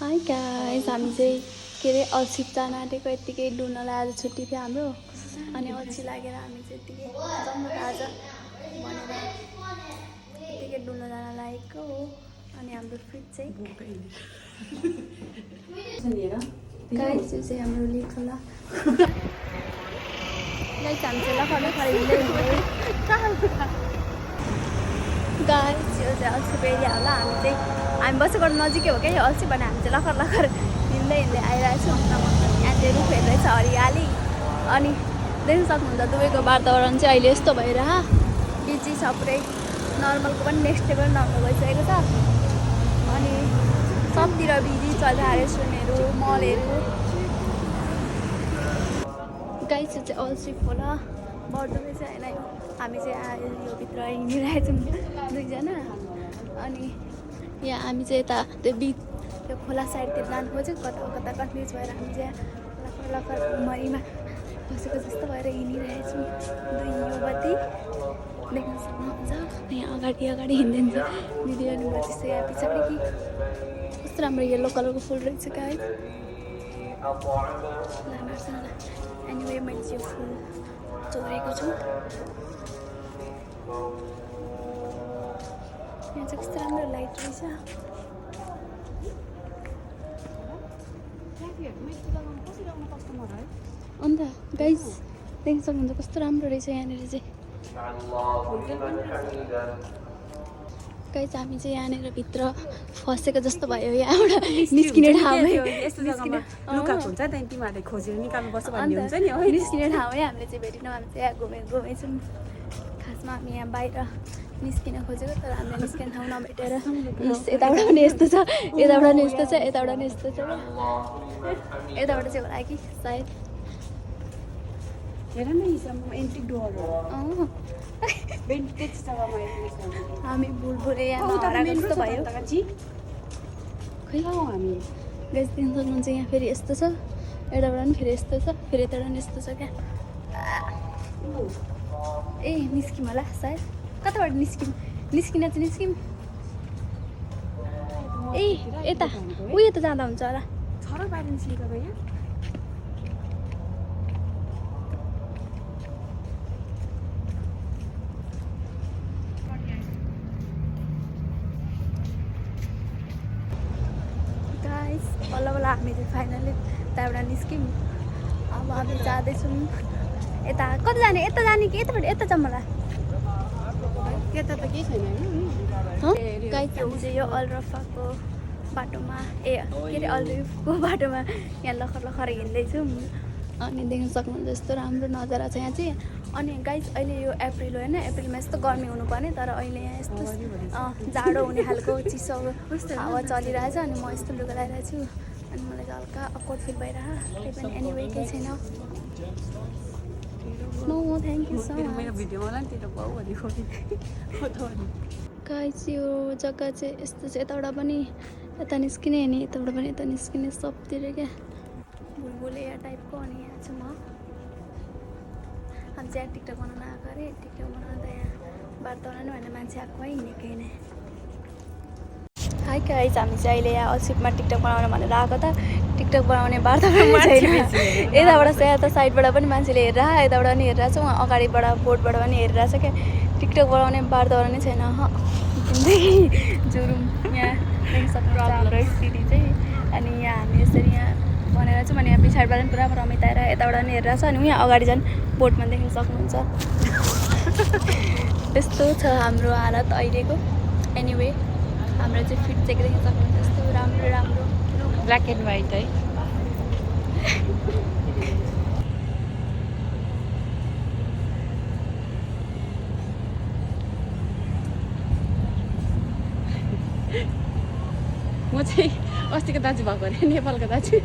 High guys, हामी चाहिँ के अरे अल्छी जान आँटेको यत्तिकै डुल्नलाई आज छुट्टी थियो हाम्रो अनि अल्छी लागेर हामी चाहिँ यत्तिकै जाउँ न आज भनेर यत्तिकै डुल्न जान लागेको हो। अनि हाम्रो फ्रिज चाहिँ गाइस यो चाहिँ हाम्रो लेक होला। गाइस हामी चाहिँ लखर हिँड्दै गाइस यो चाहिँ अल्छी एरिया होला। हामी बसेको नजिकै हो क्या यो अल्छी भने हामी चाहिँ लखर हिँड्दै आइरहेको छौँ। यहाँ चाहिँ रुखहरू रहेछ हरियाली अनि देख्न सक्नुहुन्छ दुबईको वातावरण चाहिँ अहिले यस्तो भएर बिजी छ पुरै। नर्मलको पनि नेक्स्ट लेभल नर्मल भइसकेको छ अनि सबतिर बिजी चल्छ रेस्टुरेन्टहरू मलहरू। गाइस यो चाहिँ अल्छी खोला बढ्दो रहेछ होइन। हामी चाहिँ यो भित्र हिँडिरहेको छौँ दुईजना अनि यहाँ हामी चाहिँ यता त्यो बिच त्यो खोला साइडतिर जानु खोजेको कता कन्फ्युज भएर हामी चाहिँ लखर मरीमा बसेको जस्तो भएर हिँडिरहेछौँ। दुई युवती देख्न सक्नुहुन्छ यहाँ अगाडि हिँडिदिन्छ भिडियो गर्नुपर्छ। जस्तो यहाँ पछाडि कि कस्तो राम्रो येल्लो कलरको फुल रहेछ गाइस। एनिवे मैले चाहिँ फुल चोरेको छु। यहाँ चाहिँ कस्तो राम्रो लाइट रहेछ। अन्त गाइस देख्न सक्नुहुन्छ कस्तो राम्रो रहेछ यहाँनिर चाहिँ। गाइस हामी चाहिँ यहाँनिर भित्र फसेको जस्तो भयो। यहाँबाट निस्किने ठाउँमै निस्किने ठाउँमै हामीले चाहिँ भेटिनौँ। हामी चाहिँ यहाँ घुमेछौँ। खासमा हामी यहाँ बाहिर निस्किन खोजेको तर हामीले निस्किने ठाउँ नभेटेर यताबाट पनि यस्तो छ यताबाट पनि यस्तो छ यताबाट पनि यस्तो छ यताबाट चाहिँ होला कि सायद हेर न एन्ट्री डोर हामी बुलबुले यहाँ हराएको जस्तो भयो। खै हामी गाइस देख्न सक्नुहुन्छ यहाँ फेरि यस्तो छ यताबाट पनि फेरि यस्तो छ फेरि यताबाट पनि यस्तो छ क्या। ए निस्किम होला सायद कताबाट निस्किन चाहिँ निस्किम। ए यता यता जाँदा हुन्छ होला। छर बाहिर निस्किएको यहाँ गाइस बल्ल हामी चाहिँ फाइनली त्यहाँबाट निस्क्यौँ। अब हामी जाँदैछौँ यता कता जाने यता जाने कि यताबाट यता जाऊँ होला। त्यता त केही छैन गाइस हामी चाहिँ यो अलरफाको बाटोमा के अरे अलरिफको बाटोमा यहाँ लखर हिँड्दैछौँ। अनि देख्न सक्नुहुन्छ यस्तो राम्रो नजारा छ यहाँ चाहिँ। अनि गाइस अहिले यो अप्रिल हो होइन अप्रिलमा यस्तो गर्मी हुनुपर्ने तर अहिले यहाँ यस्तो जाडो हुने खालको चिसो हावा चलिरहेछ। अनि म यस्तो लुगा लगाइरहेको छु अनि मलाई चाहिँ हल्का अक्वर्ड फिल भइरहेको त्यही पनि एनिवे केही छैन। No thank you so much. Guys यो जग्गा चाहिँ यस्तो छ यताबाट पनि यता निस्किने अनि यताबाट पनि यता निस्किने सबतिर क्या बुलबुले टाइपको। अनि यहाँ चाहिँ म हामी चाहिँ टिकटक बनाउन आएको अरे टिकटक बनाउँदा यहाँ वातावरण भनेर मान्छे आएको है हिँडेकै नै। हाई गाइस हामी चाहिँ अहिले यहाँ अल्छीमा टिकटक बनाउन भनेर आएको त टिकटक बनाउने वातावरण छैन। यताबाट चाहिँ यता साइडबाट पनि मान्छेले हेरेर यताबाट पनि हेरिरहेको छ उहाँ अगाडिबाट बोर्डबाट पनि हेरिरहेको छ क्या। टिकटक बनाउने वातावरणै छैन जिन्दगी जुरुम यहाँ देख्न सक्नुहुन्छ हाम्रो स्थिति चाहिँ। अनि यहाँ हामी यसरी यहाँ भनेर चाहिँ भने यहाँ पछाडिबाट पनि पुरा रमिताएर यताबाट पनि हेरिरहेको छ अनि उहाँ अगाडि झन् बोर्डमा देख्न सक्नुहुन्छ। यस्तो छ हाम्रो हालत अहिलेको। एनिवे हाम्रो चाहिँ फिट चाहिँ देख्न सक्नुहुन्छ यस्तो राम्रो ब्ल्याक एन्ड व्हाइट है। म चाहिँ अस्तिको दाजु भएको अरे नेपालको दाजु।